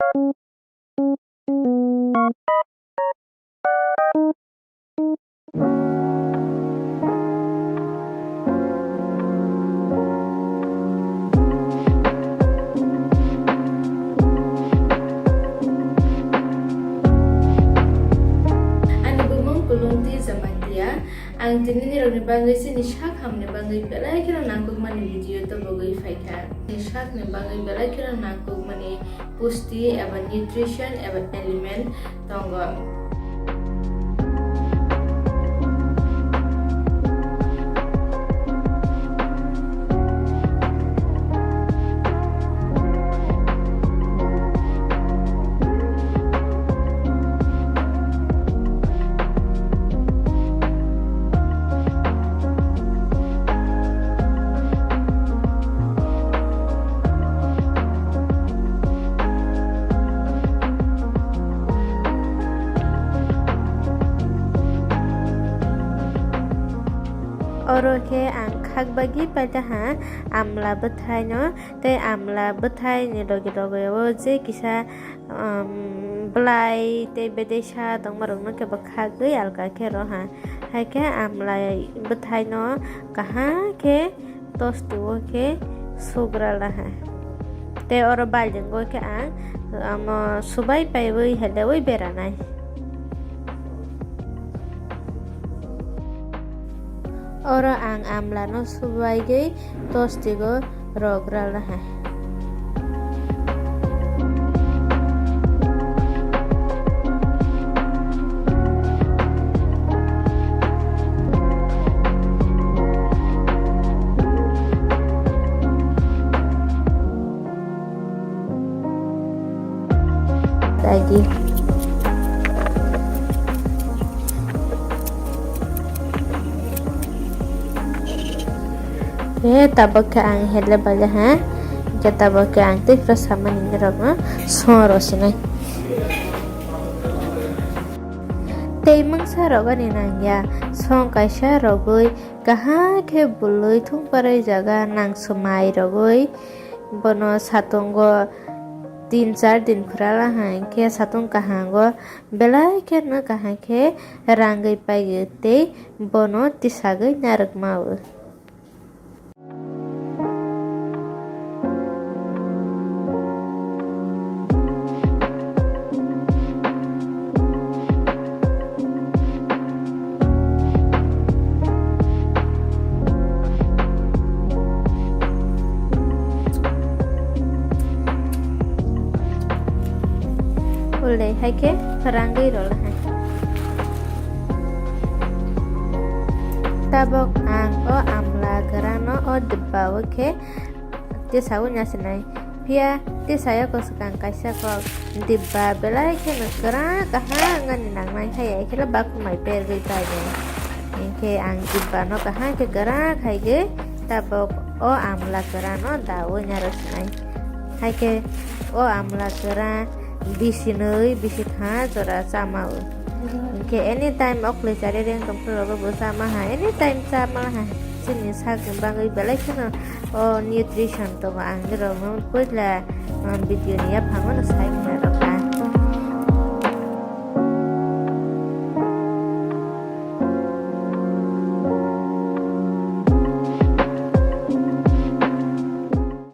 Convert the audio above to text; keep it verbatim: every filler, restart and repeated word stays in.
Ani bumung Kulungti Jamatia. Ang tini nirokni bagwi chini sak hamni bagwi belai kheno nangkukmani video tobogwi phaikha. Ni sakni bagwi belai kheno nangkukmani pusti eba nutrition eba element tongo. Oro khe ang khak bagwi paida ha amla bwthai no, tei amla bwthai ni logi logi o je kisa, um, belai tei bedesa tongma rok no khe bo khagwi alka khe ro ha. Hai khe amla bwthai no kaham khe tosti o khe sugra laha. Tei oro balting o khe ang amo subai paiwi helewi beranai. Oro ang amla no subaigwi tosti o rogra laha. Lagi. Eh, tabok khe ang hele bale ha. Khe tabok khe ang tei pro samani ni rok no song ro sinai. Tei mungsa rogani nangya, song kaisa rogwi kaham khe bului thung parwi jaga nang swmai rogwi bono satungo tin char din phwrala hai khe satung kahango belai kheno kaham khe rangwi paio tei bono tisagwi narwkmao. Ulai hai khe rangwi rwla hai. Tabok ang o amla kwrano o dibba o khe tisaui nasinai. Phiya tisaya kwswkang kaisa kok dibba belai kheno kwrak kaham wngani nangnai, haiya kheno bakhumai pergwi painai. Hinkhe ang dibba no kaham khe kwrak khaigwi tabok o amla kwrano daui narwknai. Haikhe o amla kwra bisinwi bisitha jora chama o. Hinkhe anytime o kwlwi chari reng tongphuru rogo bo chama ha, anytime chama ha. Chini sakni bagwi belai kheno o nutrition tongo, ang nirokno puila, um, video ni yaphango no sai khna rw.